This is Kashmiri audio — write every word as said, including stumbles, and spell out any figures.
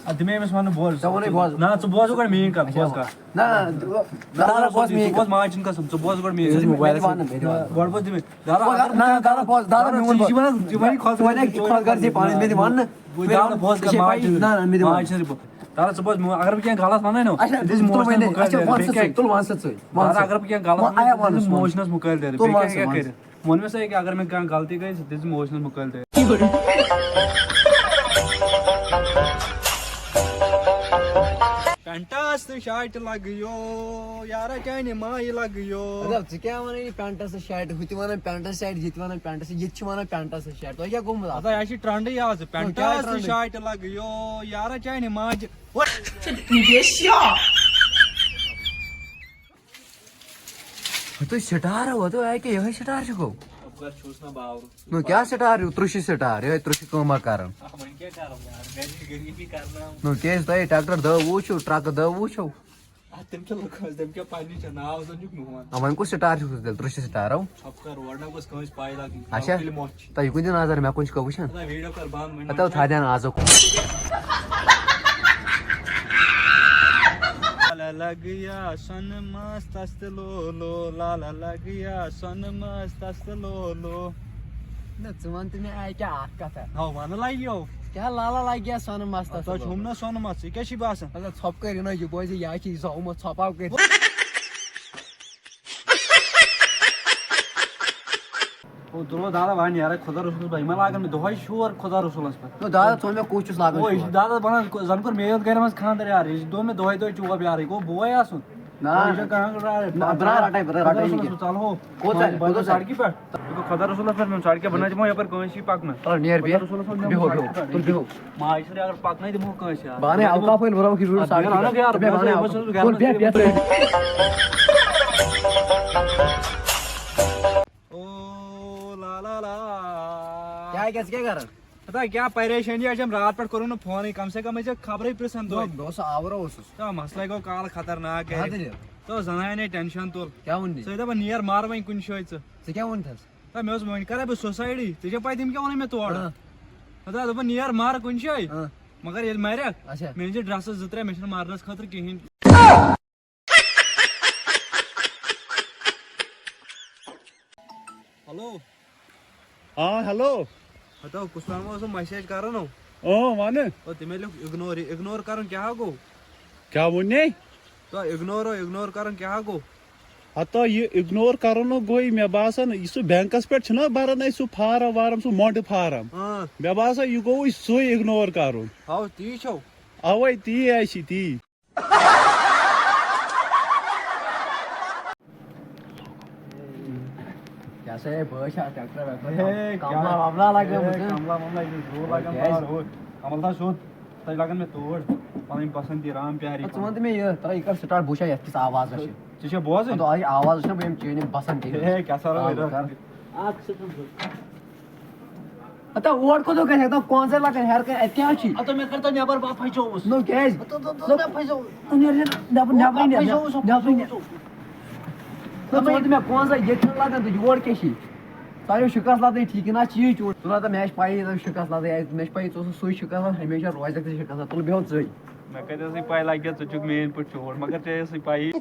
اَدٕ دِ مےٚ أمِس وَنُن، بوز۔ ژےٚ ووٚنُے بوز۔ نہ، ژٕ بوز گۄڈٕ میٛٲنۍ کَتھ، بوز کَتھ۔ نہ، نہ، دارا، بوز، بوز، میٛٲنۍ ژٕ کَتھ۔ بوز، ماجہِ ہِنٛز قسم، ژٕ بوز گۄڈٕ میٛٲنۍ۔ ژٕ بوز۔ مےٚ تہِ وَن نہٕ، مےٚ تہِ وَن نہٕ۔ گۄڈٕ بوز دِ مےٚ۔ دارا، دارا، اگر بہٕ نہ، کینٛہہ دارا، بوز، دارا، ژٕ میون چھُے بوز۔ وَنان، ژٕ وَنہِ خۄش ژٕ وَنہِ کَر، کہِ خۄش کَر ژٕ پانَس، مےٚ تہِ وَن نہٕ۔ بہٕ دارا، بوز ژےٚ چھے کَتھ، پَیی؟ ماجہِ ہِنٛز۔ نہ، نہ، مےٚ تہِ وَن۔ ماجہِ ہِنٛز۔ دارا، ژٕ بوز، مےٚ، اگر بہٕ کینٛہہ غلط وَنَے نہ، اچھا، دِ ژٕ ژٕ تُل ماجہِ ہِنٛز وۄنۍ، مُکٲلۍ اچھا، دٲرِتھ۔ وَن سا بیٚیہِ ژٕے، کیٛاہ؟ تُل وَن سا ژٕے، وَن دارا، سا۔ اگر بہٕ کینٛہہ غلط وَن، وَنَے، آیا نہ، دِ وَن ژٕ سا۔ موجہِ ہِنٛز مُکٲلۍ دٲرِتھ۔ تُل بیٚیہِ وَن کیٛاہ سا، کیٛاہ وَن سا۔ کٔرِتھ؟ ووٚن مےٚ سا یہِ کہِ اگر مےٚ کانٛہہ غلطی گٔے، سُہ دِژ مےٚ اوس نہٕ مُکٲلۍ تہِ۔ پینٹس تہٕ شارٹہِ لگیو، یارا چانہِ مایہِ لگیو۔ مطلب، ژٕ کیٛاہ وَنان یہِ پینٹس تہٕ شارٹہِ؟ ہُہ تہِ وَنان پینٹس شارٹہِ، یہِ تہِ وَنان پینٹس شارٹہِ، یہِ تہِ چھِ وَنان پینٹس تہٕ شارٹہِ۔ تۄہہِ کیٛاہ گوٚمُت اَتھ؟ ہتا، یہِ چھِ ٹرنڈٕے آز۔ کیٛاہ پینٹس تہٕ ٹرنڈٕے؟ شارٹہِ لگیو، یارا چانہِ ماجہِ۔ ہتو سٹار، ہتو اے کے یہے سٹار چھُ گوٚو۔ اب کر چھُس نہ باورٕ۔ نو کیٛاہ سٹار چھُ؟ ترُشہِ سٹار، یہے ترُشہِ کٲما کران۔ آ، وۄنۍ کیٛاہ کرو یار، گرِ چھِ غریٖبی کرناوان۔ نو کیٛازِ تۄہہِ ٹریکٹر دہ وُہ چھُو، ٹرکہٕ دہ وُہ چھُو؟ آ، تِم چھِ لُکھ حظ، تِم کیٛاہ پننہِ چھِ ناو زن چھُکھ نہٕ ہُوان۔ آ، وۄنۍ کُس سٹار چھُکھ ژٕ تیٚلہِ؟ ترُشہِ سٹار ہو؟ اب کر روڈ نہ گوٚژھ کٲنٛسہِ پاے لگٕنۍ، اچھا۔ تیٚلہِ موت چھِ۔ تۄہہِ کُنہِ نظر مےٚ کُن چھُ کٔوٕ وٕچھان؟ نہ، ویڈیو کر بند وۄنۍ۔ ہتو تھاو دھیان آزُک۔ لالا لگیا سن مستس تہٕ لولو، لالا لگیا سن مستس تہٕ لولو۔ نہ، ژٕ وَن تہٕ مےٚ اَکہِ اَکھ کَتھا۔ ہاو، وَنہٕ لَگیو۔ کیٛاہ لالا لگیا سن مستس تہٕ لولو؟ تۄہہِ چھُم نہ سۄنہٕ مَس، ژےٚ کیٛاہ چھُے باسان؟ مطلب، ژھۄپہٕ کٔرِو نہ، یہِ بوزِ، یہِ ہا چھِ یہِ زامُت ژھۄپاو کٔرِتھ۔ او، تُلو دادا، وۄنۍ نیرے خۄدا رسولس بنٛد۔ یِمن لاگان مےٚ دۄہے شور خۄدا رسولس پٮ۪ٹھ۔ نو دادا، ژٕ وَن مےٚ کُس چھُس لاگان او، یہِ شور؟ چھُ دادا بنان، زن کوٚر مےٚ یوت گرِ منٛز خانٛدر یار، یہِ چھُ دۄہ مےٚ دۄہے دۄہے چوب یارٕے، گوٚو بوے آسُن۔ نہ۔ یہِ چھُ کانٛہہ رٹان۔ نہ، بہٕ نہ رٹے، بہٕ نہ رٹے خۄدا نہٕ رصوٗلس کینٛہہ۔ منٛز ژلہو۔ کوٚت ژَلہِ؟ وۄنۍ کوٚت گوٚو ژَلہِ؟ سڑکہِ پٮ۪ٹھ۔ یہِ گوٚو خۄدا رصوٗلس پٮ۪ٹھ، میون سڑکہِ پٮ۪ٹھ نہ دِمو یپٲرۍ کٲنٛسی پکنہٕ۔ تَلہٕ نیر بیٚہہ۔ خۄدا رسولس منٛز بیٚہو، دِمو بیٚہو۔ سڑکہِ پٮ۪ٹھ۔ تُل بیٚہو۔ ماجہِ سۭتۍ اگر پکنٲے دِمو کٲنٛسہِ یار۔ بہٕ اَنَے اوقاف وٲلۍ، بہٕ رَنہٕ کِتھ پٲٹھۍ اَدٕ سڑکہِ بیٚہہ، پٮ۪ٹھ۔ اَنَے بہٕ اوقاف۔ اَنَے تُل بیٚہہ، بیٚہہ، بیٚہہ۔ او لا لا لا۔ کیٛاہ، کیٛاہ، ژٕ کیٛاہ کران؟ پتہ کیٛاہ پریشٲنی آسہِ، أمۍ راتھ پٮ۪ٹھ کوٚرُم نہٕ فونٕے، کم سے کم ٲسۍ زِ خبرٕے پرژھان بہٕ، توتہِ۔ بہٕ اوسُس آورٕ اوسُس۔ تو مسلے گوٚو کالہٕ خطرناک کیٛاہ گرِ۔ دٔلیٖل؟ تو زنانہِ ٹینشن تُل۔ کیٛاہ ووٚن نہِ؟ ژٕ ٲسۍ دپان نیر مار وۄنۍ کُنہِ جایہِ ژٕ۔ ژےٚ کیٛاہ ووٚنتھس؟ ہے، مےٚ اوس وۄنۍ کرے بہٕ سوسایڈٕے، ژےٚ چھےٚ پاے تِم کیٛاہ ووٚنُے مےٚ تورٕ؟ ہاں۔ ہتا دوٚپُن نیر مار کُنہِ جایہِ۔ ہاں۔ مگر ییٚلہِ مرکھ، اچھا۔ مےٚ أنۍ زِ ڈرسس زٕ ترٛےٚ، مےٚ چھِنہٕ مرنس خٲطرٕ کِہیٖنۍ۔ ہیلو۔ ہاں، ہیلو۔ ہتو، کُس تام اوسُم میسیج کران ہو۔ اۭں، وَنہٕ۔ او، تٔمۍ لیوٚکھ اِگنور، یہِ اِگنور کرُن کیٛاہ ہا گوٚو؟ کیٛاہ ووٚن نے؟ تو اِگنور ہو، اِگنور کرُن کیٛاہ ہا گوٚو؟ ہتو، یہِ اِگنور کرُن نہٕ گوٚوٕے، مےٚ باسان، یُس سُہ بینکس پٮ۪ٹھ چھُنہ بران اَسہِ سُہ فارم وارم، سُہ مۄنڈٕ فارم۔ اۭں۔ مےٚ باسان، یہِ گوٚوٕے سُے اِگنور کرُن۔ ہاو، تی چھو۔ اوے، تی آسہِ، تی۔ کیٛاہ سا ہے، بہٕ حظ چھُس ٹریکٹر ویکٹر ہے، کم-، کیٛاہ؟ کملا وملا لگٲومٕژ، ہے، ہہ؟ کملا وملا، یہِ چھُ زور لگان کیٛازِ؟ بار، ہُہ، کمل تھا سیوٚد، تۄہہِ لگان مےٚ توٗرۍ، پنٕنۍ پسنٛدیٖدٕ رام پیاری ژٕ وَن تہٕ مےٚ یہِ، ترٛاو یہِ کر سٹارٹ، بہٕ وٕچھا یتھ کِژھ آواز چھِ۔ ژےٚ چھےٚ بوزٕنۍ؟ تہٕ آ، یہِ آواز وٕچھ نا بہٕ أمۍ چینہِ بسن کِہیٖنۍ۔ ہے، کیٛاہ سا آ، روے بہٕ رَٹھ؟ کر۔ اَتھ سۭتۍ چھُنہٕ ضوٚرَتھ۔ ہتا اور کوٚت گٔژھ؟ ہتا کونٛزَے لَگَن ہیٚرٕ کَنہِ، اَتہِ کیٛاہ چھُے؟ ہتا مےٚ کٔر تو نٮ۪بَر، بہٕ پھَسیووُس۔ نو کیٛازِ؟ ہتا، ہتا، ہتا، نو، مےٚ پھَسیووُس۔ نو نیر، نیر، نٮ۪بَر، بہٕ نٮ۪برٕے نیر، پھَسیووُس، نٮ۪برٕے نیر۔ پھَسیووُس۔ نو ژٕ وَن تہٕ مےٚ، کونٛزَے ییٚتہِ چھَنہٕ لَگان تہٕ یور کیٛاہ چھُے؟ ساروٕے شِکَس لَتٕے ٹھیٖک، نہ چھُے چیوٗٹ۔ ژٕ وَن تہٕ مےٚ چھِ پَیی، ژٕ شِکَس لَتٕے، مےٚ چھِ پَیی، ژٕ اوسُکھ سُے شِکَس لَتھ، ہمیشہ روزَکھ ژٕ شِکَس لَتھ۔ تُل بیٚہو ژٕے۔ مےٚ کَتہِ ٲسٕے پَے لَگہِ ژٕ چھُکھ میٛٲنۍ پٲٹھۍ چوٗر، مگر ژےٚ ٲسٕے پَیی۔